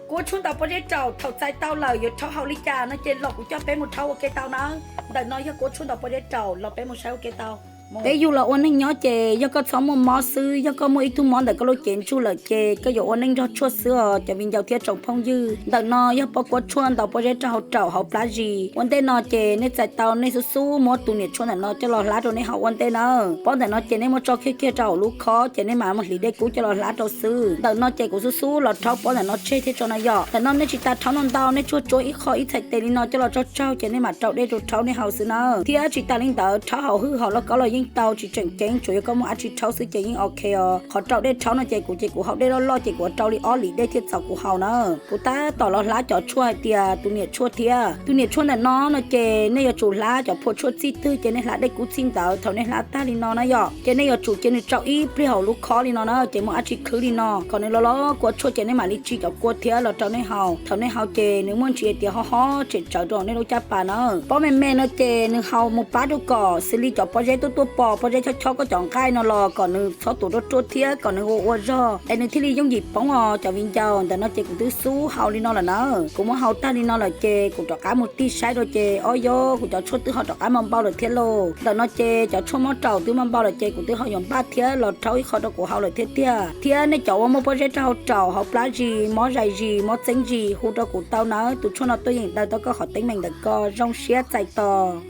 Kuv tshuaj ntaus pob zeb raum thaum txais tau lawm yuav rhaub haus li cas no ces los kuv coj peb mus rhaub ua ke tau nawb. Ntawm no yog kuv tshuaj ntaus pob zeb raum los peb mus saib ua ke tau. Peb yug los ua neej nyob ces yog koj txhob muaj mob xwb, yog koj muaj ib tug mob ntawm koj lub cev ntsuj lawm ces koj yuav ua neej nrog tshuaj xwb os cov viv ncaus thiab tsoom phooj ywg. Ntawm no yog pob kua tshuaj ntaus pob zeb rau hauv raum hauv plab zis. Ua ntej no ces nej txais tau nej xub xub muab tus niam tshuaj ntawm no coj los hlab rau nej haus ua ntej na. Pob ntawm no ces nej muab tso kiag kiag rau hauv lub khob ces nej mam mus hliv dej kub coj los hlab rau xwb. Ntawm no ces kuv xub xub los rhaub pob ntawm no tseg thiab tso na yom. Ntawm no nej tsis tas rhaub no ntau, nej tsuag tsuav ib qho ib txhais tes li no coj los tsaug tsaug ces nej mam rau dej rau rhaub nej haus xwb na. Thiab tsis tas li ntawd rhaub hauv hwj hauv lauj kaub los yeej tau, tsis tseem ceeb tsuas yog koj muaj dab tsi rhaub xwb ces yeej ok os. Qhov rau dej rhaub no ces kuv ces kuv haus dej loj loj ces kuv rau li ob lis dej thiaj txaus kuv haus na. Kuv tab tom los hlab cov tshuaj hais tias tus niam tshuaj thiab tus niam tshuaj ntawm no no ces nej yuav tsum hlab cov phua tshuaj txij twg ces nej hlab dej kub txij ntawd. Thaum nej hlab tag li no na yom ces nej yuav tsum cia nws tsau ib pliag hauv lub khob li no na ces muaj dab tsi khwb li no kom nws los los kua tshuaj ces nej mam li tsim cov kua thiab los rau nej haus. Thaum nej haus ces nws muaj ntsis tias ho ho tsem tsawv rau nej lub caj pas na. Pob me me no ces nws haus mus pab rau kom xws li cov pob zeb tuaj tuaj pos pob zeb chob chob koj cov nqaij no los kom nws txhob tuav ruaj ruaj thiab kom nws ua ua zog es nws thiaj li yooj yim poob os cov viv ncaus. Ntawm no ces kuv twb xub haus li no lawm na. Kuv muab haus tag li no lawm ces kuv rov qab mus tig saib rau ces ob yog kuv cov tshuaj twb ho rov qab npau npau lawm thiab lauj. Ntawm no ces cov tshuaj mob raum twb npau npau lawm ces kuv twb ho yuav npaj thiab los rhaub ib qho rau kuv haus lawm thiab tiag. Thiab nej cov uas muaj pob zeb rau hauv raum hauv plab zis, mob zais zis, mob txeeb zis hu rau kuv tau nawb, tus tshuaj no tuaj yeem daws tau koj qhov teeb meem ntawm ko. Zoo siab txais tos.